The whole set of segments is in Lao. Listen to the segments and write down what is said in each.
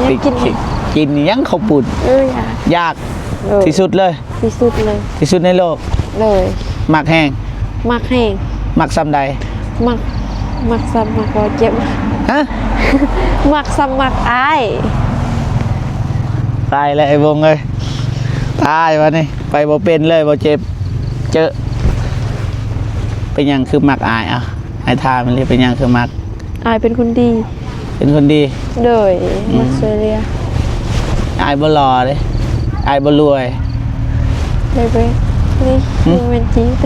ຢາກກິນ ກິນ ກິນຫຍັງເຂົ້າປຸ້ນ? ເອີ ຢາກ ຢາກ ໂດຍ ທີ່ສຸດເລີຍ ທີ່ສຸດເລີຍ ທີ່ສຸດໃນໂລກ ໂດຍ ມັກແຮງ ມັກແຮງ ມັກສ່ຳໃດ? ມັກ ມັກສ່ຳມັກບໍ່ເຈັບ ຮະ? ມັກສ່ຳມັກອ້າຍ ຕາຍແລ້ວໄອ້ວົງເອີຍ ຕາຍບາດນີ້ ໄປບໍ່ເປັນເລີຍ ບໍ່ເຈັບ ເຈີ ເປັນຫຍັງຄືມັກອ້າຍ? ເອົາ ໃຫ້ຖາມອີ່ຫຼີ ເປັນຫຍັງຄືມັກ? ອ້າຍເປັນຄົນດີ ເປັນຄົນດີ ໂດຍ ອືມ ມັກຊ່ວຍເຫຼືອ ອ້າຍບໍ່ຫຼໍ່ເດ້ ອ້າຍບໍ່ລວຍ ໂດຍ ໂດຍ ນີ້ ຫຶ? ໂຣແມນຕິກ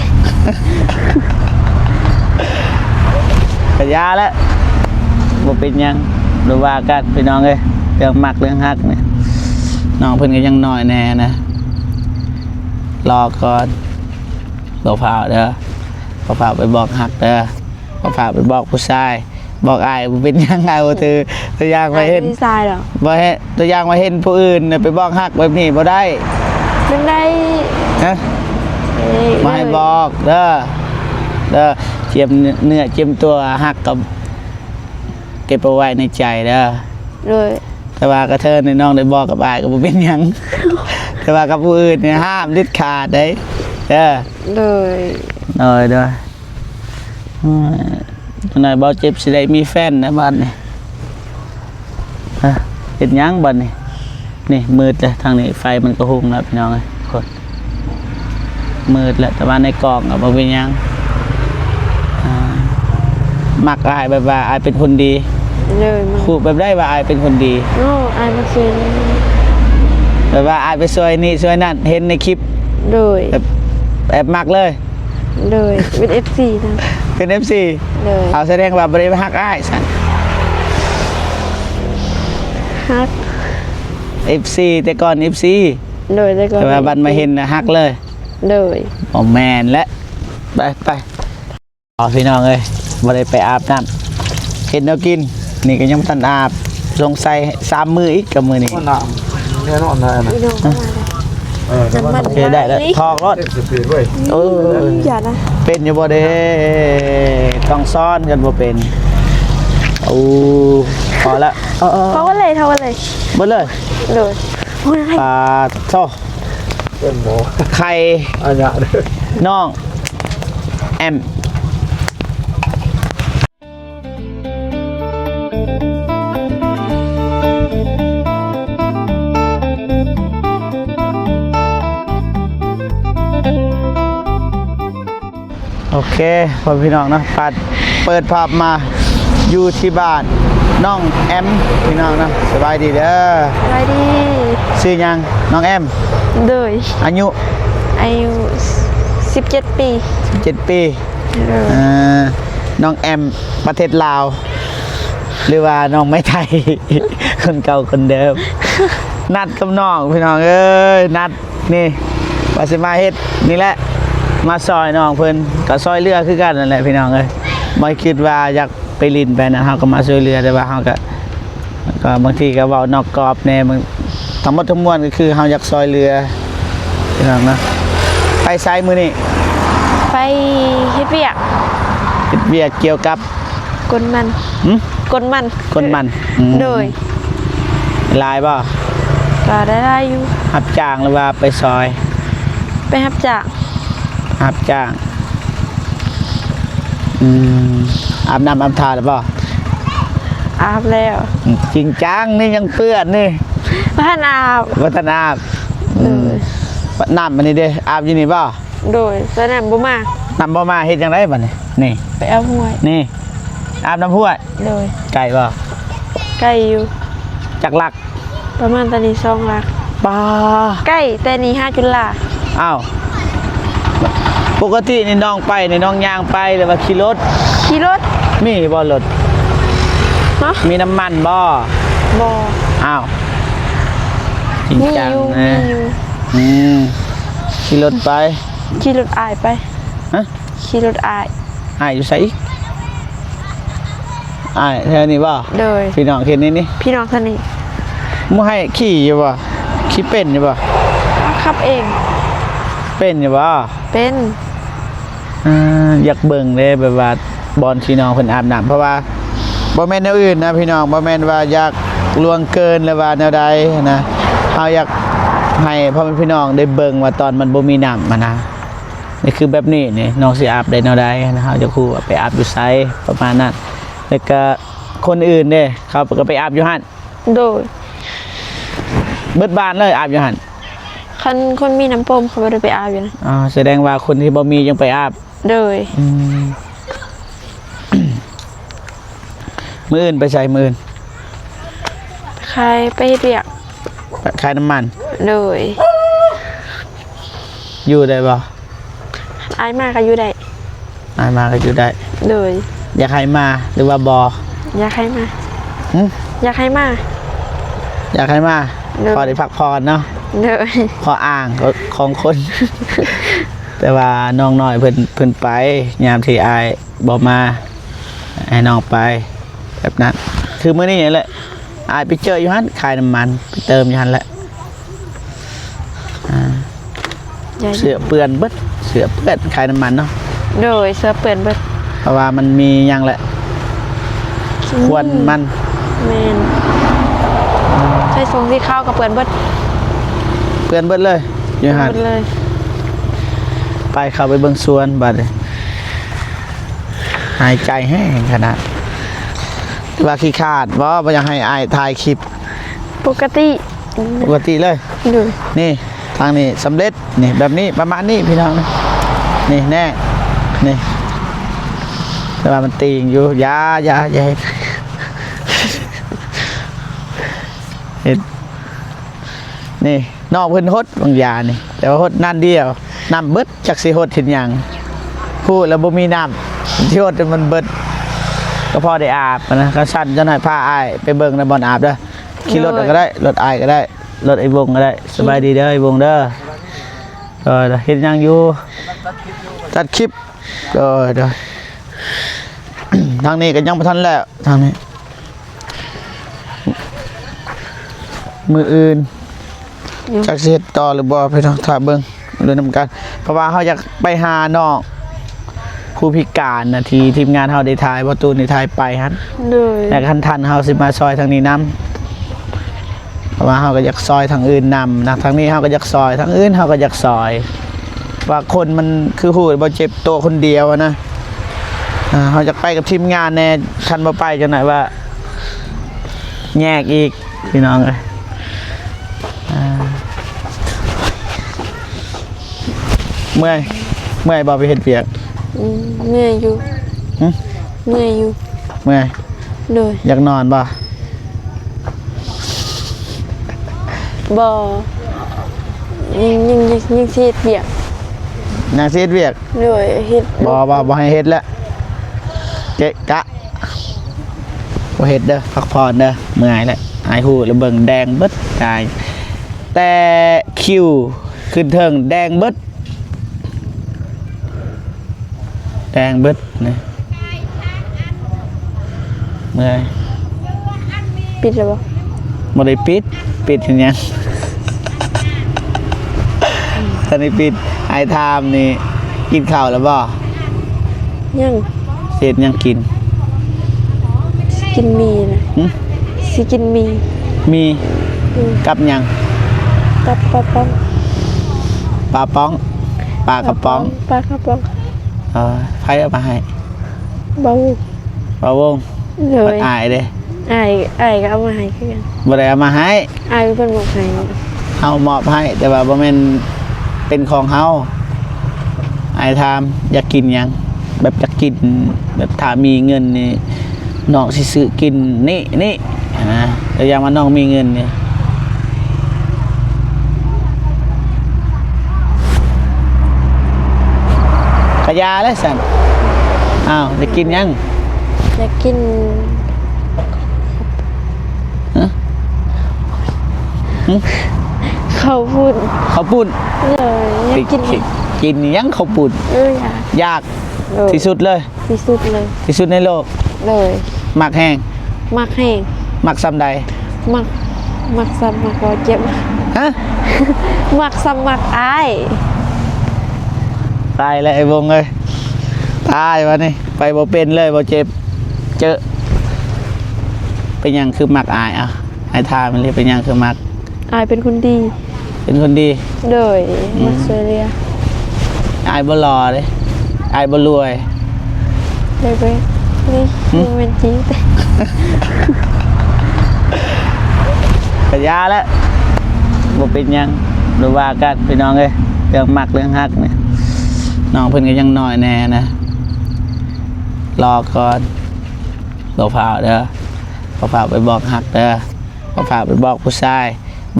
ກະຢ່າແຫຼະ ບໍ່ເປັນຫຍັງ ບໍ່ວ່າກັນພີ່ນ້ອງເອີຍ ເລື່ອງມັກເລື່ອງຮັກນີ້ ນ້ອງເພິ່ນກະຍັງນ້ອຍແດ່ນະ ລໍກ່ອນ ບໍ່ຟ້າວເດີ ບໍ່ຟ້າວໄປບອກຮັກເດີ ບໍ່ຟ້າວໄປບອກຜູ້ຊາຍ ບອກອ້າຍບໍ່ເປັນຫຍັງ ອ້າຍບໍ່ຖື ຕົວຢ່າງວ່າເຫັນ ອ້າຍບໍ່ມີຊາຍດອກ ບໍ່ເຫັນ ຕົວຢ່າງວ່າເຫັນຜູ້ອື່ນນະໄປບອກຮັກແບບນີ້ບໍ່ໄດ້ ຈັ່ງໃດ ຮະ ເອີຍ ບໍ່ໃຫ້ບອກເດີ ເດີ ຈຽມເນື້ອຈຽມຕົວ ຮັກກໍເກັບເອົາໄວ້ໃນໃຈເດີ ໂດຍ ແຕ່ວ່າກະເທີນໃຫ້ນ້ອງໄດ້ບອກກັບອ້າຍກໍບໍ່ເປັນຫຍັງ ແຕ່ວ່າກັບຜູ້ອື່ນນີ້ຫ້າມເດັດຂາດເດ້ ເດີ ໂດຍ ໂດຍ ໂດຍ ໂອ້ຍ ຈັກໜ້ອຍເບົາເຈັບຊິໄດ້ມີແຟນແລ້ວບາດນີ້ ຮະ ເຮັດຫຍັງບາດນີ້? ນີ້ມືດແລ້ວ ທາງນີ້ໄຟມັນກໍຮຸ່ງແລ້ວພີ່ນ້ອງເອີຍ ຄົນ ມືດແລ້ວ ແຕ່ວ່າໃນກ້ອງກໍບໍ່ເປັນຫຍັງ ອ່າ ມັກອ້າຍແບບວ່າອ້າຍເປັນຄົນດີ ໂດຍ ຮູ້ແບບໃດວ່າອ້າຍເປັນຄົນດີ? ໂອ້ ອ້າຍມັກຊ່ວຍ ແບບວ່າອ້າຍໄປຊ່ວຍນີ້ຊ່ວຍນັ້ນ ເຫັນໃນຄລິບ ໂດຍ ແບບ ແອບມັກເລີຍ ໂດຍ ເປັນເອັຟຊີນະ ເປັນເອັຟຊີ ໂດຍ ເອົາ ສະແດງວ່າບໍ່ໄດ້ຮັກອ້າຍຊັ້ນ ຮັກ ເອັຟຊີ ແຕ່ກ່ອນເອັຟຊີ ໂດຍ ແຕ່ກ່ອນ ແຕ່ວ່າບັດມາເຫັນນະຮັກເລີຍ ໂດຍ ບໍ່ແມ່ນແຫຼະ ໄປ ໄປ ອໍ ພີ່ນ້ອງເອີຍ ບໍ່ໄດ້ໄປອາບນ້ຳ ເຮັດແນວກິນ ນີ້ກໍຍັງບໍ່ທັນອາບ ສົງໄສສາມມື້ອີກກັບມື້ນີ້ ນ້ຳແນ່ນອນນະ ພີ່ນ້ອງກໍມາແລ້ວ ເອີ ນ້ຳມັນ ໂອເຄ ໄດ້ແລ້ວ ຖອກໂລດ ເຕັມສະປີດເວີຍ ເອີ ຢ່ານະ ເປັນຢູ່ບໍ່ເດ້ ຕ້ອງສອນກັນບໍ່ເປັນ ໂອ້ ພໍລະ ເອີ ເອີ ເທົ່າກັນເລີຍ ເທົ່າກັນເລີຍ ເບິດເລີຍ ໂດຍ ປາໂທ້ ເປັນໝໍ ໄຂ່ ອາຍະ ນ້ອງແອມ ໂອເຄ ພໍ່ແມ່ພີ່ນ້ອງເນາະ ປາດ ເປີດພາບມາຢູ່ທີ່ບ້ານນ້ອງແອມ ພີ່ນ້ອງເນາະ ສະບາຍດີເດີ ສະບາຍດີ ຊື່ຫຍັງ? ນ້ອງແອມ ໂດຍ ອາຍຸ? ອາຍຸສິບເຈັດປີ ສິບເຈັດປີ ໂດຍ ເອີ ນ້ອງແອມ ປະເທດລາວ ຫຼືວ່ານ້ອງໄມ້ໄທ ຄົນເກົ່າຄົນເດີມ ນັດກັບນ້ອງ ພີ່ນ້ອງເອີຍ ນັດ ນີ້ ວ່າຊິມາເຮັດນີ້ແຫຼະ ມາຊ່ອຍນ້ອງເພິ່ນ ກໍຊ່ອຍເຫຼືອຄືກັນນັ້ນແຫຼະພີ່ນ້ອງເອີຍ ບໍ່ຄິດວ່າຢາກໄປຫຼິ້ນໄປນັ້ນ ເຮົາກໍມາຊ່ວຍເຫຼືອ ແຕ່ວ່າເຮົາກໍ ກໍບາງທີກໍເວົ້ານອກກອບແດ່ ບາງ ທັງໝົດທັງມວນກໍຄືເຮົາຢາກຊ່ອຍເຫຼືອພີ່ນ້ອງເນາະ ໄປໃສມື້ນີ້? ໄປເຮັດວຽກ ເຮັດວຽກກ່ຽວກັບ ກົນມັນ ຫຶ? ກົນມັນ ກົນມັນ ອືມ ໂດຍ ຫຼາຍບໍ່? ກໍໄດ້ຫຼາຍຢູ່ ຮັບຈ້າງ ຫຼືວ່າໄປຊ່ອຍ? ໄປຮັບຈ້າງ ຮັບຈ້າງ ອືມ ອາບນ້ຳອາບທ່າແລ້ວບໍ່? ອາບແລ້ວ ຈິງຈັງ ນີ້ຍັງເປື້ອນນີ້ ບໍ່ທັນອາບ ບໍ່ທັນອາບ ອືມ ໂດຍ ນ້ຳອັນນີ້ເດ້ ອາບຢູ່ນີ້ບໍ່? ໂດຍ ແຕ່ນ້ຳບໍ່ມາ ນ້ຳບໍ່ມາ ເຮັດຈັ່ງໃດບັດນີ້? ນີ້ ໄປເອົາຫ້ວຍ ນີ້ ອາບນ້ຳຫ້ວຍ ໂດຍ ໄກບໍ່? ໄກຢູ່ ຈັກຫຼັກ? ປະມານຕອນນີ້ສອງຫຼັກ ປາ ໃກ້ແຕ່ນີ້ຫາຈຸລາ ອ້າວ ປົກກະຕິນີ້ນ້ອງໄປນີ້ນ້ອງຍ່າງໄປ ຫຼືວ່າຂີ່ລົດ? ຂີ່ລົດ ມີບໍ່ລົດ? ຮະ? ມີນ້ຳມັນບໍ່? ບໍ່ ອ້າວ ຈິງຈັງ ມີຢູ່ ນະ ມີຢູ່ ອືມ ຂີ່ລົດໄປ ຂີ່ລົດອ້າຍໄປ ຮະ? ຂີ່ລົດອ້າຍ ອ້າຍຢູ່ໃສອີກ? ອ້າຍແຖວນີ້ບໍ່? ໂດຍ ພີ່ນ້ອງເຂດນີ້ນີ້ ພີ່ນ້ອງເຂດນີ້ ບໍ່ໃຫ້ຂີ່ຢູ່ບໍ່? ຂີ່ເປັນຢູ່ບໍ່? ຂັບເອງ ເປັນຢູ່ບໍ່? ເປັນ ອ່າ ຢາກເບິ່ງເດ້ ແບບວ່າບ່ອນທີ່ນ້ອງເພິ່ນອາບນ້ຳ ເພາະວ່າບໍ່ແມ່ນແນວອື່ນນະພີ່ນ້ອງ ບໍ່ແມ່ນວ່າຢາກ ຫຼວງເກີນ ຫຼືວ່າແນວໃດນະ. ເຮົາຢາກໃຫ້ພໍ່ແມ່ພີ່ນ້ອງໄດ້ເບິ່ງວ່າຕອນມັນບໍ່ມີນ້ຳຫັ້ນນະ ນີ້ຄືແບບນີ້ນີ້ ນ້ອງຊິອາບໄດ້ແນວໃດນະ. ເຮົາຢາກຮູ້ວ່າໄປອາບຢູ່ໃສ ປະມານນັ້ນ. ແລ້ວກະຄົນອື່ນເດ້ ເຂົາກໍໄປອາບຢູ່ຫັ້ນ? ໂດຍ. ເບິດບ້ານເລີຍອາບຢູ່ຫັ້ນ? ຄັນຄົນມີນ້ຳໂປ່ງເຂົາບໍ່ໄດ້ໄປອາບຢູ່ນະ. ອໍ ສະແດງວ່າຄົນທີ່ບໍ່ມີຈຶ່ງໄປອາບ. ໂດຍ. ອືມ ມື້ອື່ນໄປໃສ? ມື້ອື່ນຂາຍ ໄປເຮັດວຽກ ຂາຍນ້ຳມັນ. ໂດຍ. ຢູ່ໄດ້ບໍ່? ອ້າຍມາກໍຢູ່ໄດ້. ອ້າຍມາກໍຢູ່ໄດ້. ໂດຍ. ຢາກໃຫ້ມາ ຫຼືວ່າບໍ່? ຢາກໃຫ້ມາ. ຫຶ? ຢາກໃຫ້ມາ. ຢາກໃຫ້ມາ. ໂດຍ. ພໍໄດ້ພັກຜ່ອນເນາະ. ໂດຍ. ຂໍ້ອ້າງຂອງຄົນ ແຕ່ວ່ານ້ອງນ້ອຍເພິ່ນ ເພິ່ນໄປ ຍາມທີ່ອ້າຍບໍ່ມາ ໃຫ້ນ້ອງໄປ ແບບນັ້ນ. ຄືມື້ນີ້ແຫຼະ ອ້າຍໄປເຈີຢູ່ຫັ້ນ ຂາຍນ້ຳມັນ ໄປເຕີມຢູ່ຫັ້ນແຫຼະ. ອ່າ ເສື້ອເປື້ອນເບິດ ເສື້ອເປື້ອນ ຂາຍນ້ຳມັນເນາະ. ໂດຍ. ເສື້ອເປື້ອນເບິດ ເພາະວ່າມັນມີຫຍັງແຫຼະ ອືມ ຄວັນມັນ. ແມ່ນ. ໃສ່ຊົງສີຂາວກໍເປື້ອນເບິດ ເປື້ອນເບິດເລີຍຢູ່ຫັ້ນ. ເປື້ອນເບິດເລີຍ. ໄປ ເຂົ້າໄປເບິ່ງສວນບາດນີ້. ຫາຍໃຈແຮງຂະໜາດ ແຕ່ວ່າຂີ້ຄ້ານບໍ່ ບໍ່ຢາກໃຫ້ອ້າຍຖ່າຍຄລິບ. ປົກກະຕິ ປົກກະຕິເລີຍ. ໂດຍ. ນີ້ ທາງນີ້ສຳເລັດ ນີ້ ແບບນີ້ ປະມານນີ້ພີ່ນ້ອງ. ນີ້ ນີ້ແນ່ ນີ້ ແຕ່ວ່າມັນຕີງຢູ່. ຢ່າ ຢ່າ ຢ່າເຮັດ ເຮັດ ນີ້ ນ້ອງເພິ່ນຫົດບາງຢານີ້ ແຕ່ວ່າຫົດນັ້ນດຽວ ນ້ຳເບິດ ຈັກຊິຫົດເຮັດຫຍັງ ຮູ້ແລ້ວບໍ່ມີນ້ຳ ຊິຫົດໃຫ້ມັນເບິດ ກໍພໍໄດ້ອາບນະ. ຄັນຊັ້ນຈັກໜ້ອຍພາອ້າຍໄປເບິ່ງໃນບ່ອນອາບເດີ. ຂີ່ລົດກໍໄດ້ ໂດຍ ລົດອ້າຍກໍໄດ້ ລົດໄອ້ວົງກໍໄດ້. ສະບາຍດີເດີ ໄອ້ວົງເດີ. ເອີ ເຮັດຫຍັງຢູ່? ຕັດຄລິບ. ໂດຍ ໂດຍ. ທາງນີ້ກໍຍັງບໍ່ທັນແລ້ວ ທາງນີ້ ມື້ອື່ນ ຢູ່ ຈັກຊິເຮັດຕໍ່ຫຼືບໍ່ ພີ່ນ້ອງ ຖ້າເບິ່ງ ເບິ່ງນຳກັນ. ເພາະວ່າເຮົາຢາກໄປຫານ້ອງຜູ້ພິການນະ ທີ່ທີມງານເຮົາໄດ້ຖ່າຍ ບໍ່ຕູນໄດ້ຖ່າຍໄປຫັ້ນ. ໂດຍ. ແລ້ວຄັນທັນ ເຮົາຊິມາຊ່ອຍທາງນີ້ນຳ ເພາະວ່າເຮົາກໍຢາກຊ່ອຍທາງອື່ນນຳນະ ທາງນີ້ເຮົາກໍຢາກຊ່ອຍ ທາງອື່ນເຮົາກໍຢາກຊ່ອຍ. ວ່າຄົນມັນຄືຮູ້ບໍ່ເຈັບໂຕຄົນດຽວຫັ້ນນະ. ອ່າ ເຮົາຢາກໄປກັບທີມງານແດ່ ຄັນບໍ່ໄປຈັ່ງໃດວ່າແຍກອີກ ພີ່ນ້ອງເອີຍ. ອ່າ ເມື່ອຍ ເມື່ອຍບໍ່ໄປເຮັດວຽກ? ອືມ ເມື່ອຍຢູ່. ຫຶ? ເມື່ອຍຢູ່. ເມື່ອຍ? ໂດຍ. ຢາກນອນບໍ່? ບໍ່ ຍັງ ຍັງ ຍັງ ຍັງຊິເຮັດວຽກ. ຍັງຊິເຮັດວຽກ? ໂດຍ. ເຮັດ ບໍ່ ບໍ່ ບໍ່ໃຫ້ເຮັດແລ້ວ ເກະກະ. ບໍ່ເຮັດເດີ ພັກຜ່ອນເດີ ເມື່ອຍແລ້ວ. ອ້າຍຮູ້ແລ້ວ ເບິ່ງແດງເບິດກາຍ ແຕ່ຄິ້ວຂຶ້ນເທິງແດງເບິດ ແດງເບິດນີ້ ເມື່ອຍ. ປິດແລ້ວບໍ່? ບໍ່ໄດ້ປິດ. ປິດເຮັດຫຍັງ? ທັນໄດ້ປິດ. ອ້າຍຖາມນີ້ ກິນເຂົ້າແລ້ວບໍ່? ຍັງ. ຊິເຮັດຫຍັງກິນ? ຊິກິນໝີ່ນະ. ຫຶ? ຊິກິນໝີ່. ໝີ່? ອືມ. ກັບຫຍັງ? ກັບປາປ໋ອງ. ປາປ໋ອງ? ປາກະປ໋ອງ. ປາກະປ໋ອງ. ເອີ ໃຜເອົາມາໃຫ້? ເບົາວົງ. ເບົາວົງ. ໂດຍ. ອ້າຍເດ້? ອ້າຍ ອ້າຍກໍເອົາມາໃຫ້ຄືກັນ. ບໍ່ໄດ້ເອົາມາໃຫ້. ອ້າຍເພິ່ນມອບໃຫ້. ເຮົາມອບໃຫ້ ແຕ່ວ່າບໍ່ແມ່ນເປັນຂອງເຮົາ. ອ້າຍຖາມ ຢາກກິນຫຍັງ? ແບບຢາກກິນ ແບບຖ້າມີເງິນນີ້ ນ້ອງຊິຊື້ກິນນີ້ ນີ້ ນະ. ແຕ່ຢ່າງວ່ານ້ອງມີເງິນນີ້ ກະຢ່າແລ້ວຊັ້ນ. ອ້າວ ຢາກກິນຫຍັງ? ຢາກກິນ ຮະ? ຫຶ? ເຂົ້າປຸ້ນ. ເຂົ້າປຸ້ນ? ເອີ ຢາກກິນ. ກິນຫຍັງເຂົ້າປຸ້ນ? ເອີ ຢາກ. ຢາກ. ເອີ ທີ່ສຸດເລີຍ. ທີ່ສຸດເລີຍ. ທີ່ສຸດໃນໂລກ. ໂດຍ. ມັກແຮງ. ມັກແຮງ. ມັກສ່ຳໃດ? ມັກ ມັກສ່ຳມັກບໍ່ເຈັບ. ຮະ? ມັກສ່ຳມັກອ້າຍ. ຕາຍແລ້ວໄອ້ວົງເອີຍ ຕາຍບາດນີ້ ໄປບໍ່ເປັນເລີຍ ບໍ່ເຈັບ. ເຈີ ເປັນຫຍັງຄືມັກອ້າຍ? ເອົາ ອ້າຍຖາມອີ່ຫຼີ ເປັນຫຍັງຄືມັກ? ອ້າຍເປັນຄົນດີ. ເປັນຄົນດີ? ໂດຍ. ອືມ ມັກຊ່ວຍເຫຼືອ. ອ້າຍບໍ່ຫຼໍ່ເດ້ ອ້າຍບໍ່ລວຍ. ໂດຍ ໂດຍ. ນີ້ ຫຶ? ບໍ່ແມ່ນຈິງ. ກະຢ່າແຫຼະ ບໍ່ເປັນຫຍັງ ບໍ່ວ່າກັນພີ່ນ້ອງເອີຍ. ເລື່ອງມັກເລື່ອງຮັກນີ້ ນ້ອງເພິ່ນກະຍັງນ້ອຍແດ່ນະ ລໍກ່ອນ. ບໍ່ຟ້າວເດີ ບໍ່ຟ້າວໄປບອກຮັກເດີ ບໍ່ຟ້າວໄປບອກຜູ້ຊາຍ.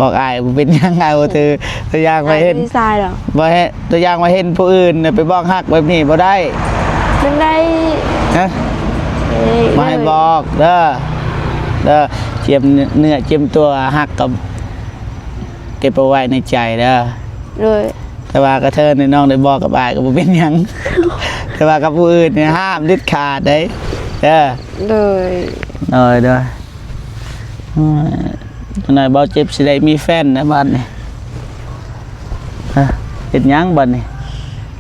ບອກອ້າຍບໍ່ເປັນຫຍັງ ອ້າຍບໍ່ຖື. ຕົວຢ່າງວ່າເຫັນ ອ້າຍບໍ່ມີຊາຍດອກ. ບໍ່ເຫັນ ຕົວຢ່າງວ່າເຫັນຜູ້ອື່ນນະໄປບອກຮັກແບບນີ້ບໍ່ໄດ້. ມັນໄດ້. ຮະ? ເອີຍ ບໍ່ໃຫ້ບອກເດີ ເດີ. ຈຽມເນື້ອຈຽມຕົວ ຮັກກໍເກັບເອົາໄວ້ໃນໃຈເດີ. ໂດຍ. ແຕ່ວ່າກະເທີນນີ້ ນ້ອງໄດ້ບອກກັບອ້າຍກໍບໍ່ເປັນຫຍັງ ແຕ່ວ່າກັບຜູ້ອື່ນນີ້ຫ້າມເດັດຂາດເດ້. ເດີ. ໂດຍ. ໂດຍ ໂດຍ. ໂອ້ຍ ຈັກໜ້ອຍເບົາເຈັບຊິໄດ້ມີແຟນແລ້ວບາດນີ້. ຮະ ເຮັດຫຍັງບາດນີ້?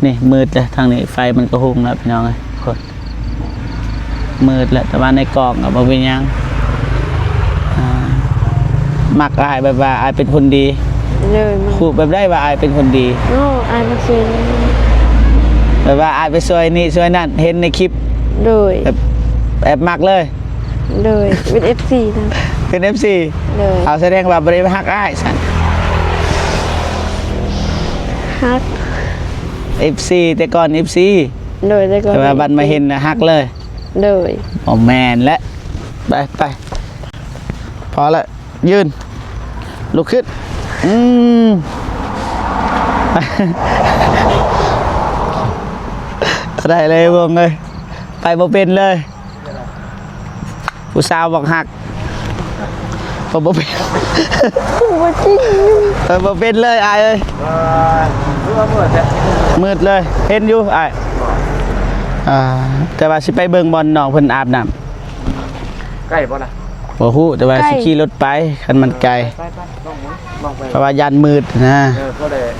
ນີ້ມືດແລ້ວ ທາງນີ້ໄຟມັນກະຮຸ່ງແລ້ວພີ່ນ້ອງເອີຍ. ໂອ້ຍ ມືດແລ້ວ ແຕ່ວ່າໃນກ້ອງກໍບໍ່ເປັນຫຍັງ. ອ່າ ມັກອ້າຍແບບວ່າອ້າຍເປັນຄົນດີ. ໂດຍ. ຮູ້ແບບໃດວ່າອ້າຍເປັນຄົນດີ? ໂອ້ ອ້າຍມັກຊ່ວຍ ແບບວ່າອ້າຍໄປຊ່ວຍນີ້ຊ່ວຍນັ້ນ ເຫັນໃນຄລິບ. ໂດຍ. ແບບ ແອບມັກເລີຍ. ໂດຍ. ເປັນເອັຟຊີນະ. ເປັນເອັຟຊີ. ໂດຍ. ເອົາ ສະແດງວ່າບໍ່ໄດ້ຮັກອ້າຍຊັ້ນ. ຮັກ. ເອັຟຊີ ແຕ່ກ່ອນເອັຟຊີ. ໂດຍ. ແຕ່ກ່ອນ ແຕ່ວ່າບັດມາເຫັນນະຮັກເລີຍ. ໂດຍ. ບໍ່ແມ່ນແຫຼະ. ໄປ ໄປ ພໍລະ. ຢືນ ລຸກຂຶ້ນ. ອືມ ໄດ້ເລີຍວົງເອີຍ ໄປບໍ່ເປັນເລີຍ. ຜູ້ສາວບອກຮັກ ໄປບໍ່ເປັນ ບໍ່ຈິງ ໄປບໍ່ເປັນເລີຍອ້າຍເອີຍ. ມືດເລີຍ ເຫັນຢູ່ອ້າຍ. ອ່າ ແຕ່ວ່າຊິໄປເບິ່ງບ່ອນນ້ອງເພິ່ນອາບນ້ຳ. ໃກ້ບໍ່ລະ? ບໍ່ຮູ້ ແຕ່ວ່າ ໃກ້ ຊິຂີ່ລົດໄປ ຄັນມັນໄກ. ໄປໆ ລອງເບິ່ງ ລອງໄປ ເພາະວ່າຢ້ານມືດນະ. ເອີ ພໍໄດ້ ເອີ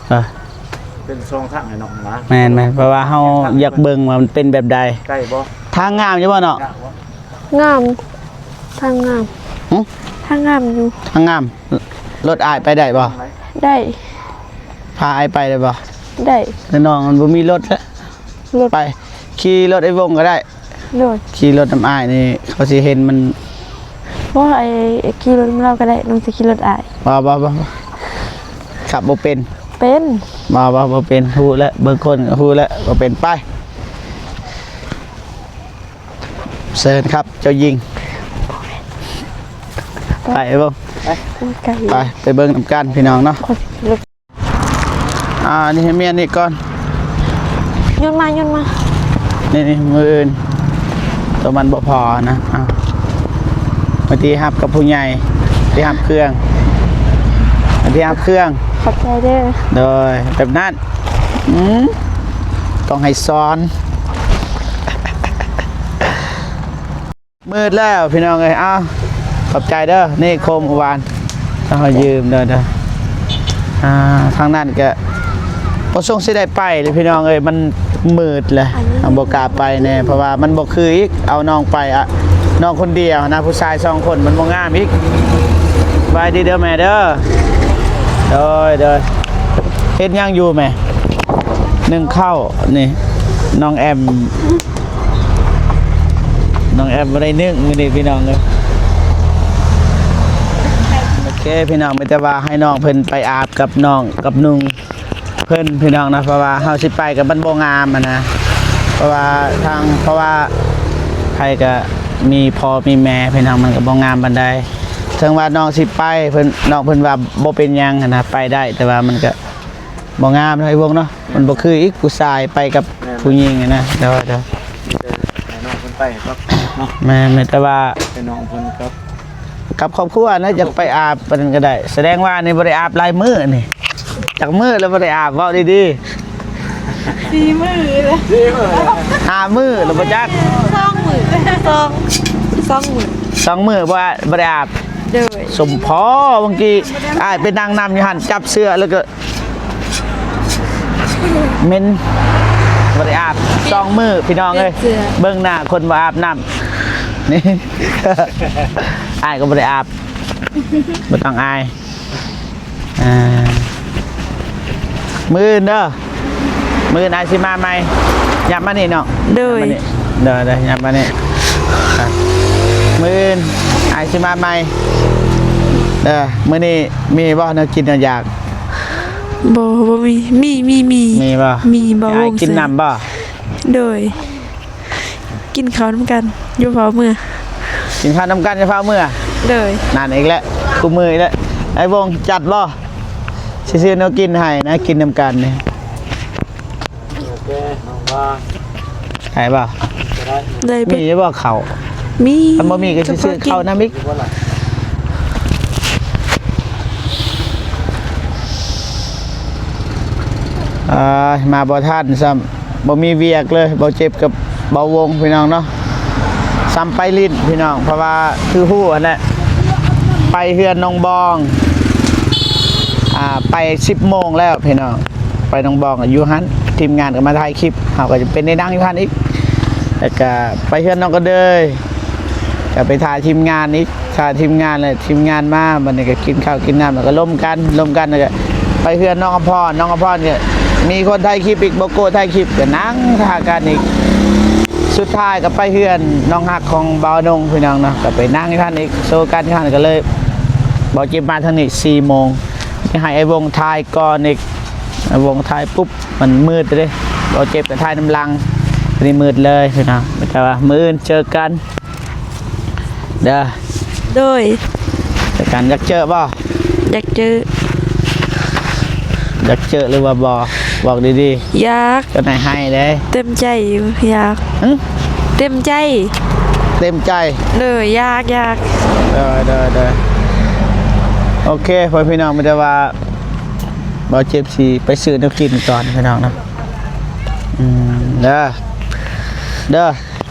ເອີ ເປັນຊ່ອງທາງໃຫ້ນ້ອງນະ. ແມ່ນໆ ເພາະວ່າເຮົາຢາກເບິ່ງວ່າມັນເປັນແບບໃດ. ໃກ້ບໍ່? ທາງງາມຢູ່ບໍ່ນ້ອງ? ງາມ ທາງງາມ. ຫຶ? ທາງງາມຢູ່. ທາງງາມ. ລົດອ້າຍໄປໄດ້ບໍ່? ໄດ້. ພາອ້າຍໄປໄດ້ບໍ່? ໄດ້. ແຕ່ນ້ອງມັນບໍ່ມີລົດແລ້ວ. ລົດ ໄປ ຂີ່ລົດໄອ້ວົງກໍໄດ້. ໂດຍ. ຂີ່ລົດນຳອ້າຍນີ້ ເຂົາຊິເຫັນມັນ. ບໍ່ ອ້າຍຂີ່ລົດນຳລາວກໍໄດ້ ນ້ອງຊິຂີ່ລົດອ້າຍ. ບໍ່ ບໍ່ ບໍ່ ຂັບບໍ່ເປັນ. ເປັນ. ບໍ່ ບໍ່ ບໍ່ເປັນ. ຮູ້ແລ້ວ ເບິ່ງຄົນກໍຮູ້ແລ້ວວ່າເປັນ. ໄປ ເຊີນຄັບ ເຈົ້າຍິງ. ໄປ ໄປເບິ່ງ. ໄປ ໄປ ໄປເບິ່ງນຳກັນພີ່ນ້ອງເນາະ. ອ່າ ນີ້ໃຫ້ເມຍນີ້ກ່ອນ. ໂຍນມາ ໂຍນມາ. ນີ້ ນີ້ ມື້ອື່ນ ໂຕມັນບໍ່ພໍນະ. ເອົາ ມາທີ່ຮັບກັບຜູ້ໃຫຍ່ ທີ່ຮັບເຄື່ອງ ທີ່ຮັບເຄື່ອງ. ຂອບໃຈເດີ. ໂດຍ ແບບນັ້ນ. ອືມ ຕ້ອງໃຫ້ສອນ. ມືດແລ້ວພີ່ນ້ອງເອີຍ. ເອົາ ຂອບໃຈເດີ. ນີ້ໂຄມຫວານ ເຮົາຢືມເດີ ເດີ. ອ່າ ທາງນັ້ນກະບໍ່ຊົງຊິໄດ້ໄປເລີຍພີ່ນ້ອງເອີຍ ມັນມືດແລ້ວ ເຮົາບໍ່ກ້າໄປແນ່ ເພາະວ່າມັນບໍ່ຄືອີກ ເອົານ້ອງໄປ ອະ ນ້ອງຄົນດຽວນະ ຜູ້ຊາຍສອງຄົນມັນບໍ່ງາມອີກ. ສະບາຍດີເດີແມ່ເດີ. ໂດຍ ໂດຍ. ເຮັດຫຍັງຢູ່ແມ່? ໜຶ້ງເຂົ້າ. ນີ້ ນ້ອງແອມ ນ້ອງແອມບໍ່ໄດ້ໜຶ້ງມື້ນີ້ພີ່ນ້ອງເອີຍ. ໂອເຄພີ່ນ້ອງ ມີແຕ່ວ່າໃຫ້ນ້ອງເພິ່ນໄປອາບກັບນ້ອງກັບນຸ່ງເພິ່ນພີ່ນ້ອງນະ ເພາະວ່າເຮົາຊິໄປກໍມັນບໍ່ງາມຫັ້ນນະ ເພາະວ່າທາງ ເພາະວ່າໃຜກໍມີພໍ່ມີແມ່ພີ່ນ້ອງ ມັນກໍບໍ່ງາມປານໃດ. ເຖິງວ່ານ້ອງຊິໄປ ເພິ່ນ ນ້ອງເພິ່ນວ່າບໍ່ເປັນຫຍັງຫັ້ນນະ ໄປໄດ້ ແຕ່ວ່າມັນກໍ ບໍ່ງາມເນາະ ໄອ້ວົງເນາະ ມັນບໍ່ຄືອີກ ຜູ້ຊາຍໄປກັບ ແມ່ນ ຜູ້ຍິງຫັ້ນນະ. ໂດຍ ໂດຍ ມີແຕ່ໃຫ້ນ້ອງເພິ່ນໄປກັບເນາະ. ແມ່ນ ແມ່ນ ແຕ່ວ່າ ໃຫ້ນ້ອງເພິ່ນກັບ ກັບຄອບຄົວນະ ຢາກໄປອາບປານນັ້ນກໍໄດ້. ສະແດງວ່ານີ້ບໍ່ໄດ້ອາບຫຼາຍມື້ນີ້ ຈັກມື້ແລ້ວບໍ່ໄດ້ອາບ ເວົ້າດີໆ. ສີ່ມື້ແລ້ວ ຫ້າມື້ແລ້ວບໍ່ຈັກ ສອງມື້ ສອງ ສອງມື້ ສອງມື້ບໍ່ ບໍ່ໄດ້ອາບ. ໂດຍ ສົມພໍ ບາງທີອ້າຍໄປນັ່ງນຳຢູ່ຫັ້ນ ຈັບເສື້ອແລ້ວກໍ ເໝັນ ບໍ່ໄດ້ອາບສອງມື້ພີ່ນ້ອງເອີຍ. ເບິ່ງໜ້າຄົນບໍ່ອາບນ້ຳນີ້ ອ້າຍກໍບໍ່ໄດ້ອາບ ບໍ່ຕ້ອງອາຍ. ອ່າ ມື້ອື່ນເດີ ມື້ອື່ນອ້າຍຊິມາໃໝ່. ຫຍັບມານີ້ນ້ອງ. ໂດຍ ຫຍັບມານີ້ ໂດຍໆ ຫຍັບມານີ້. ອ່ະ ມື້ອື່ນອ້າຍຊິມາໃໝ່ເດີ. ມື້ນີ້ມີບໍ່ແນວກິນແນວຢາກ? ບໍ່ ບໍ່ມີ. ມີ ມີ ມີ ມີບໍ່? ມີ ບໍ່ ໃຫ້ອ້າຍກິນນ້ຳບໍ່? ໂດຍ. ກິນເຂົ້ານຳກັນ ຢ່າຟ້າວເມືອ. ກິນເຂົ້ານຳກັນ ຢ່າຟ້າວເມືອ. ໂດຍ. ນັ້ນອີກແລ້ວ ຄູ່ມື້ອີກແລ້ວ. ອ້າຍວົງຈັດບໍ່? ຊິຊື້ແນວກິນໃຫ້ນະ ກິນນຳກັນນີ້. ໂອເຄ ນ້ອງວ່າ ໄດ້ບໍ່? ໄດ້ ມີຢູ່ບໍ່ເຂົ້າ? ມີ. ຄັນບໍ່ມີກໍຊິຊື້ເຂົ້ານຳອີກ. ເອີຍ ມາບໍ່ທັນຊ້ຳ. ບໍ່ມີວຽກເລີຍ ບໍ່ເຈັບກັບບໍ່ວົງພີ່ນ້ອງເນາະ. ຊ້ຳໄປຫຼິ້ນພີ່ນ້ອງ ເພາະວ່າຄືຮູ້ຫັ້ນແຫຼະ ໄປເຮືອນນ້ອງບອງ ອ່າ ໄປສິບໂມງແລ້ວພີ່ນ້ອງ. ໄປໜອງບອງຢູ່ຫັ້ນ ທີມງານກໍມາຖ່າຍຄລິບ ເຮົາກໍຈະເປັນໄດ້ນັ່ງຢູ່ຫັ້ນອີກ. ແລ້ວກໍໄປເຮືອນນ້ອງກະເດີຍ ກໍໄປຖ່າຍທີມງານອີກ ຖ້າທີມງານແຫຼະ ທີມງານມາ ບັດນີ້ກໍກິນເຂົ້າກິນນ້ຳ ແລ້ວກໍລົມກັນ ລົມກັນ ແລ້ວກໍໄປເຮືອນນ້ອງອຳພອນ ນ້ອງອຳພອນກໍມີຄົນຖ່າຍຄລິບອີກ ບໍ່ໂກ້ຖ່າຍຄລິບ ກໍນັ່ງຖ້າກັນອີກ. ສຸດທ້າຍກໍໄປເຮືອນນ້ອງຮັກຂອງບ່າວນົງ ພີ່ນ້ອງເນາະ ກໍໄປນັ່ງຢູ່ຫັ້ນອີກ ໂຊກັນຢູ່ຫັ້ນ. ກໍເລີຍບໍ່ເຈັບມາທາງນີ້ສີ່ໂມງ ໃຫ້ອ້າຍວົງຖ່າຍກ່ອນອີກ. ອ້າຍວົງຖ່າຍປຸບ ມັນມືດເດ້ ບໍ່ເຈັບກໍຖ່າຍນຳຫຼັງ ນີ້ມືດເລີຍ ພີ່ນ້ອງ. ແຕ່ວ່າມື້ອື່ນເຈີກັນ ເດີ. ໂດຍ. ແຕ່ກັນຢາກເຈີບໍ່? ຢາກເຈີ. ຢາກເຈີຫຼືວ່າບໍ່? ບອກດີໆ. ຢາກ. ກໍໄດ້ໃຫ້ເດ້. ເຕັມໃຈຢູ່ ຢາກ. ຫຶ? ເຕັມໃຈ. ເຕັມໃຈ. ໂດຍ ຢາກ ຢາກ. ໂດຍ ໂດຍ ໂດຍ. ໂອເຄ ພໍ່ແມ່ພີ່ນ້ອງ ມີແຕ່ວ່າ ບໍ່ເຈັບຊິໄປຊື້ແນວກິນກ່ອນ ພີ່ນ້ອງເນາະ. ອືມ ເດີ ເດີ.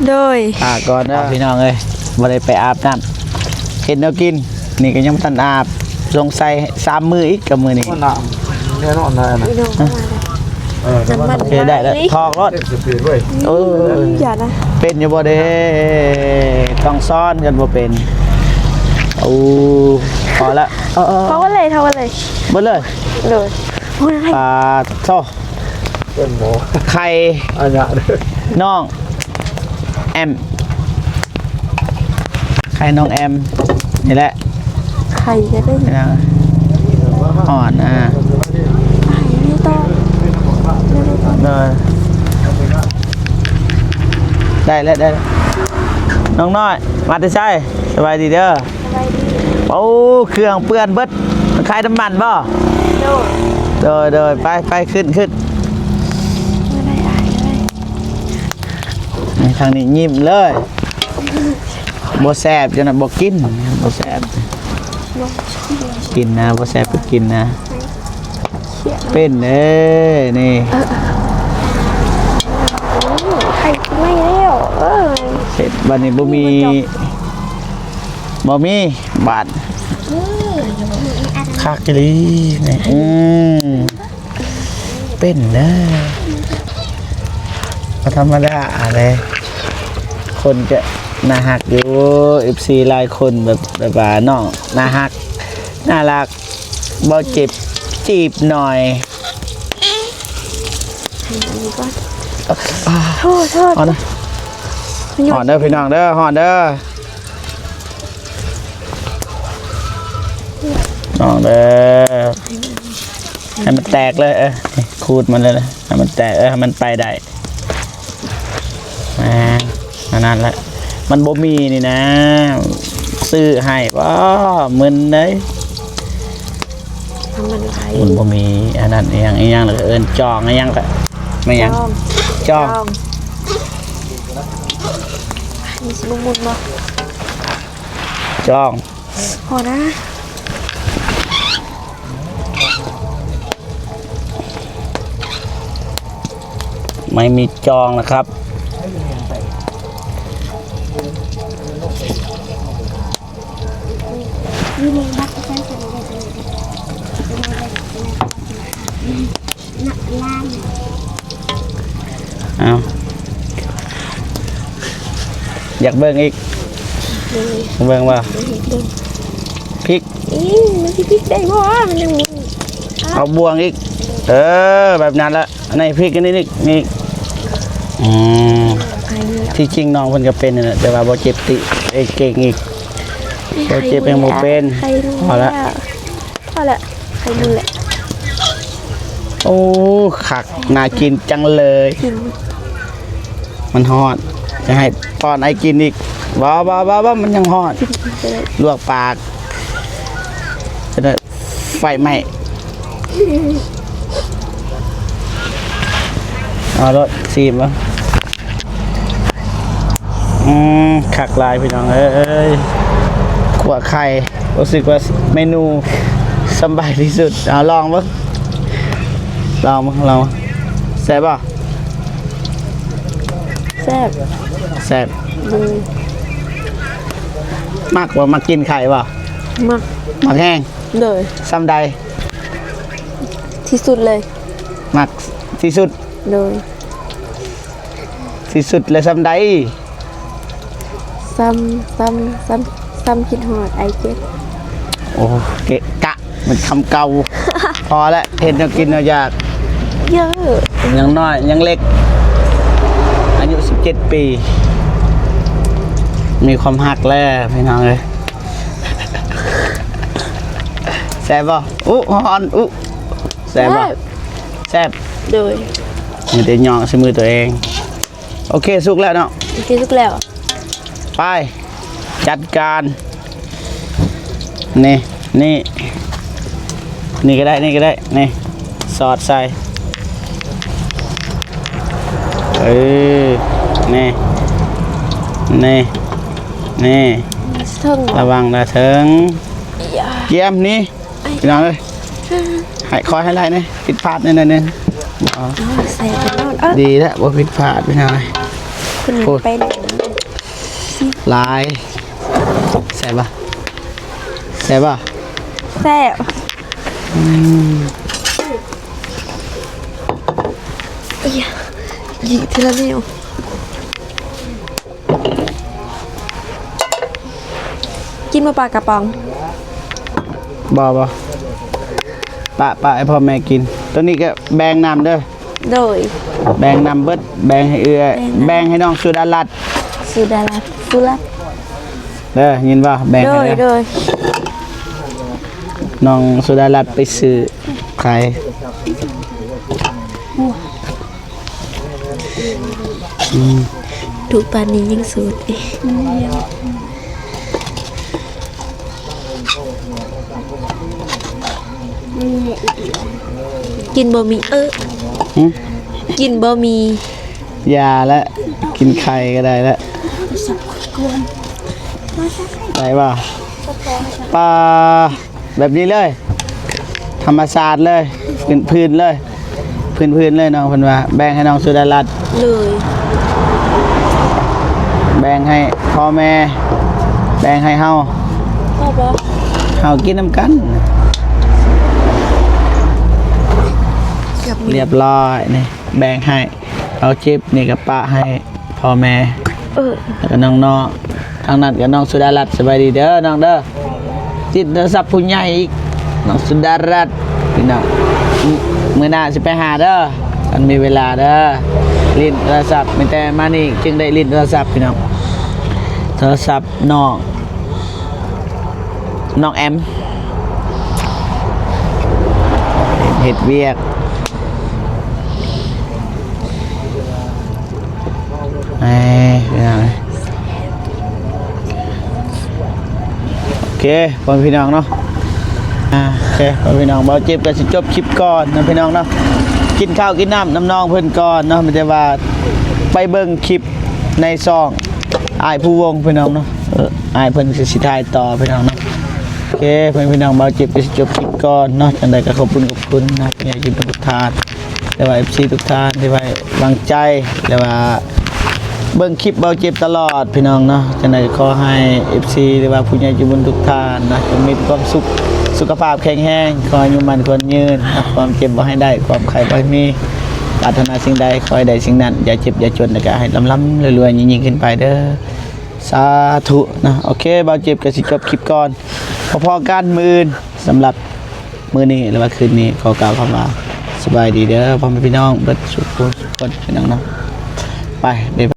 ໂດຍ. ອາ ກ່ອນເດີ ພີ່ນ້ອງເອີຍ ບໍ່ໄດ້ໄປອາບນ້ຳ ເຮັດແນວກິນ ນີ້ກໍຍັງບໍ່ທັນອາບ ສົງໄສສາມມື້ອີກກັບມື້ນີ້. ນ້ຳ ແນ່ນອນນະ ນ້ຳມັນ ໂອເຄ ໄດ້ແລ້ວ ຖອກໂລດ. ເອີ ຢ່ານະ ເປັນຢູ່ບໍ່ເດ້? ຕ້ອງສອນກັນບໍ່ເປັນ. ໂອ້ ພໍລະ ເອີໆ ເອົາເບິດເລີຍ ເອົາເບິດເລີຍ ເບິດເລີຍ. ໂດຍ. ປາໂທ້ ເປັນໝໍ ໄຂ່ ອັນຍະ ນ້ອງແອມ ໄຂ່ນ້ອງແອມ ນີ້ແຫຼະ ໄຂ່ກໍໄດ້ ອ່ອນ ອ່າ ໄຂ່ນີ້ຕ້ອງ ເອີ ໄດ້ແລ້ວ ໄດ້ແລ້ວ. ນ້ອງນ້ອຍ ມາແຕ່ໃສ? ສະບາຍດີເດີ. ໂອ້ ເຄື່ອງເປື້ອນເບິດ ມັນຂາຍນ້ຳມັນບໍ່? ໂດຍ ໂດຍ ໂດຍ ໄປ ໄປ ຂຶ້ນ ຂຶ້ນ. ນີ້ ທາງນີ້ຍິ້ມເລີຍ ບໍ່ແຊບຈັ່ງນັ້ນບໍ່ກິນ ບໍ່ແຊບ ກິນນະ ບໍ່ແຊບກໍກິນນະ. ເປັນເດ້ນີ້ ເອີ ເອີ ໂອ້ ໄຂ່ຊິໄໝ້ແລ້ວ ເອີ ເສັດ ບັດນີ້ບໍ່ມີ ບໍ່ມີບາດ ນີ້ ບໍ່ມີອັນ ຄັກອີ່ຫຼີນີ້ ອືມ ເປັນເດີ ບໍ່ທຳມະດາເດ້ ຄົນກະໜ້າຮັກຢູ່ ເອັຟຊີຫຼາຍຄົນ ແບບ ແບບວ່ານ້ອງໜ້າຮັກ ໜ້າລັກ ບໍ່ເຈັບຈີບໜ່ອຍ. ອັນນີ້ກ່ອນ ໂທດ ໂທດ ຮ້ອນເດີ ຮ້ອນເດີພີ່ນ້ອງເດີ ຮ້ອນເດີ ນ້ອງເດີ ໃຫ້ມັນແຕກເລີຍ ເອີ ຂູດມັນເລີຍ ໃຫ້ມັນແຕກ ເອີ ໃຫ້ມັນໄປໄດ້. ອ່າ ອັນນັ້ນແຫຼະ ມັນບໍ່ມີນີ້ນະ ຊື້ໃຫ້ບໍ່ ມຶນເດ້ ທຳມັນໄດ້ ມັນບໍ່ມີອັນນັ້ນອີ່ຫຍັງ ອີ່ຫຍັງ ແລ້ວກໍເອີ້ນຈອງ ອີ່ຫຍັງ ແມ່ນຫຍັງ ຈອງ ຈອງ ຈອງ ມີຊິບໍ່ໝຸ່ນບໍ່ ຈອງ. ພໍນະ ໄມ່ມີຈອງນະຄັບ. ເອົາ ຢາກເບິ່ງອີກ ເບິ່ງວ່າ ເບິ່ງ ພິກ ອີ ມັນຊິພິກໄດ້ບໍ່? ມັນຍັງໝູນ ເອົາບ່ວງອີກ ເອີ ແບບນັ້ນລະ ອັນນີ້ພິກອັນນີ້ອີກ ນີ້ ອືມ ທີ່ຈິງນ້ອງເພິ່ນກໍເປັນນັ້ນແຫຼະ ແຕ່ວ່າບໍ່ເຈັບຕິ ເອີ ເກັ່ງອີກ ບໍ່ເຈັບຍັງບໍ່ເປັນ ໄຂ່ ພໍລະ ພໍລະ ໄຂ່ໝົດແຫຼະ ໂອ້ ຄັກ ໜ້າກິນຈັງເລີຍ ກິນ ມັນຮ້ອນ ຈະໃຫ້ປ້ອນໄອກິນອີກ ບໍ່ ບໍ່ ບໍ່ ບໍ່ ມັນຍັງຮ້ອນ ກິນ ກິນໄປເລີຍ ລວກປາກ ຈະໄດ້ໄຟໄໝ້ ເອົາໂລດ ຊີມເບິ່ງ ອືມ ຄັກຫຼາຍພີ່ນ້ອງເອີຍ ຂົ້ວໄຂ່ ຮູ້ສຶກວ່າເມນູສຳບາຍທີ່ສຸດ ເອົາລອງເບິ່ງ ລອງເບິ່ງ ລອງເບິ່ງ ແຊບບໍ່? ແຊບ ແຊບ ໂດຍ ມັກບໍ່? ມັກກິນໄຂ່ບໍ່? ມັກ ມັກແຮງ ໂດຍ ສ່ຳໃດ? ທີ່ສຸດເລີຍ ມັກທີ່ສຸດ ໂດຍ ທີ່ສຸດແລ້ວສ່ຳໃດ? ສ່ຳ ສ່ຳ ສ່ຳ ສ່ຳຄິດຮອດໄອເຈັດ ໂອ້ ເກະກະ ມັນຄຳເກົ່າ ພໍແລ້ວ ເຮັດແນວກິນແນວຢາກ ເຢີ ຍັງນ້ອຍ ຍັງເລັກ ອາຍຸສິບເຈັດປີ ມີຄວາມຮັກແລ້ວ ພີ່ນ້ອງເອີຍ ແຊບບໍ່? ອຸ ຮ້ອນ ອຸ ແຊບບໍ່? ແຊບ ແຊບ ໂດຍ ມີແຕ່ຫຍໍ້ໃສ່ມືຕົວເອງ ໂອເຄ ສຸກແລ້ວເນາະ ໂອເຄ ສຸກແລ້ວ ໄປ ຈັດການ ນີ້ ນີ້ ນີ້ກໍໄດ້ ນີ້ກໍໄດ້ ນີ້ ສອດໃສ່ ເອີ ນີ້ ນີ້ ນີ້ ລະວັງລະເທິງ ຢ້າ ຢ້ຽມ ນີ້ ພີ່ນ້ອງເອີຍ ໃຫ້ ຂໍໃຫ້ໄລ່ແດ່ ຜິດພາດໜ້ອຍໜຶ່ງ ເອົາ ໃສ່ໄປໂລດ ເອີ ດີແລ້ວ ບໍ່ຜິດພາດ ພີ່ນ້ອງເອີຍ ຄົນນີ້ ໂອ້ ໄປເລີຍ ຫຼາຍ ແຊບບໍ່? ແຊບບໍ່? ແຊບ ອືມ ອີ ຍິງທີລະແນວ ກິນບໍ່ປາກະປ໋ອງ? ບໍ່ ບໍ່ ປະ ປະໃຫ້ພໍ່ແມ່ກິນ ໂຕນີ້ກໍແບ່ງນຳເດີ ໂດຍ ແບ່ງນຳເບິດ ແບ່ງໃຫ້ເອື້ອຍ ແບ່ງນຳ ແບ່ງໃຫ້ນ້ອງສຸດາລັດ ສຸດາລັດ ສຸລັດ ເດີ ຍິນບໍ່? ແບ່ງໃຫ້ເດີ ໂດຍ ໂດຍ ນ້ອງສຸດາລັດໄປຊື້ຂາຍ ອືມ ດຸປານນີ້ຍັງໂສດເດ ກິນບໍ່ມີ ເອີ ຫື? ກິນບໍ່ມີ ຢ່າລະ ກິນໄຂ່ກໍໄດ້ລະ ໄດ້ບໍ່? ປາ ແບບນີ້ເລີຍ ທຳມະຊາດເລີຍ ພື້ນໆເລີຍ ພື້ນໆເລີຍ ນ້ອງເພິ່ນວ່າ ແບ່ງໃຫ້ນ້ອງສຸດາລັດ ເລີຍ ແບ່ງໃຫ້ພໍ່ແມ່ ແບ່ງໃຫ້ເຮົາ ພໍບໍ່? ເຮົາກິນນຳກັນ ຮຽບຮ້ອຍ ນີ້ ແບ່ງໃຫ້ ເອົາຈິບນີ້ກໍປະໃຫ້ພໍ່ແມ່ ເອີ ແລ້ວກໍນ້ອງໆ ທາງນັ້ນກໍນ້ອງສຸດາລັດ ສະບາຍດີເດີນ້ອງເດີ ຕິດໂທລະສັບຜູ້ໃຫຍ່ອີກ ນ້ອງສຸດາລັດ ພີ່ນ້ອງ ມື້ໜ້າຊິໄປຫາເດີ ຄັນມີເວລາເດີ ຫຼິ້ນໂທລະສັບ ມີແຕ່ມານີ້ຈຶ່ງໄດ້ຫຼິ້ນໂທລະສັບ ພີ່ນ້ອງ ໂທລະສັບນ້ອງ ນ້ອງແອມ ເຮັດວຽກ ເອີ ພີ່ນ້ອງເອີຍ ໂອເຄ ພໍ່ແມ່ພີ່ນ້ອງເນາະ ອ່າ ໂອເຄ ພໍ່ແມ່ພີ່ນ້ອງ ບ່າວເຈັບກໍຊິຈົບຄລິບກ່ອນເນາະ ພີ່ນ້ອງເນາະ ກິນເຂົ້າກິນນ້ຳນຳນ້ອງເພິ່ນກ່ອນເນາະ ມີແຕ່ວ່າໄປເບິ່ງຄລິບ ໃນຊ່ອງອ້າຍພູວົງ ພີ່ນ້ອງເນາະ ເອີ ອ້າຍເພິ່ນກໍຊິຖ່າຍຕໍ່ ພີ່ນ້ອງເນາະ ໂອເຄ ເພື່ອນພີ່ນ້ອງ ບ່າວເຈັບກໍຊິຈົບຄລິບກ່ອນເນາະ ຈັ່ງໃດກໍຂອບຄຸນ ຂອບຄຸນນະ ຜູ້ໃຫຍ່ໃຈບຸນທຸກທ່ານ ແລະວ່າເອັຟຊີທຸກທ່ານທີ່ໄວ້ວາງໃຈ ແລະວ່າເບິ່ງຄລິບບ່າວເຈັບຕະຫຼອດ ພີ່ນ້ອງເນາະ ຈັ່ງໃດກໍຂໍໃຫ້ເອັຟຊີ ຫຼືວ່າຜູ້ໃຫຍ່ໃຈບຸນທຸກທ່ານເນາະ ຈົ່ງມີແຕ່ຄວາມສຸກ ສຸຂະພາບແຂງແຮງ ຂໍອາຍຸໝັ້ນຂວັນຍືນເນາະ ຄວາມເຈັບບໍ່ໃຫ້ໄດ້ ຄວາມໄຂ້ບໍ່ໃຫ້ມີ ປາດຖະໜາສິ່ງໃດ ຂໍໃຫ້ໄດ້ສິ່ງນັ້ນ ຢ່າເຈັບຢ່າຈົນ ແລະກໍໃຫ້ລ່ຳໆລວຍໆ ຍິ່ງໆຂຶ້ນໄປເດີ. ສາທຸເນາະ. ໂອເຄ ບ່າວເຈັບກໍຊິຈົບຄລິບກ່ອນ ພໍ້ໆກັນມື້ອື່ນ. ສຳລັບມື້ນີ້ ຫຼືວ່າຄືນນີ້ ຂໍກ່າວຄຳວ່າ ສະບາຍດີເດີ ພໍ່ແມ່ພີ່ນ້ອງເບິດສູ່ຜູ້ສູ່ຄົນ ພີ່ນ້ອງເນາະ. ໄປ ບາຍບາຍ.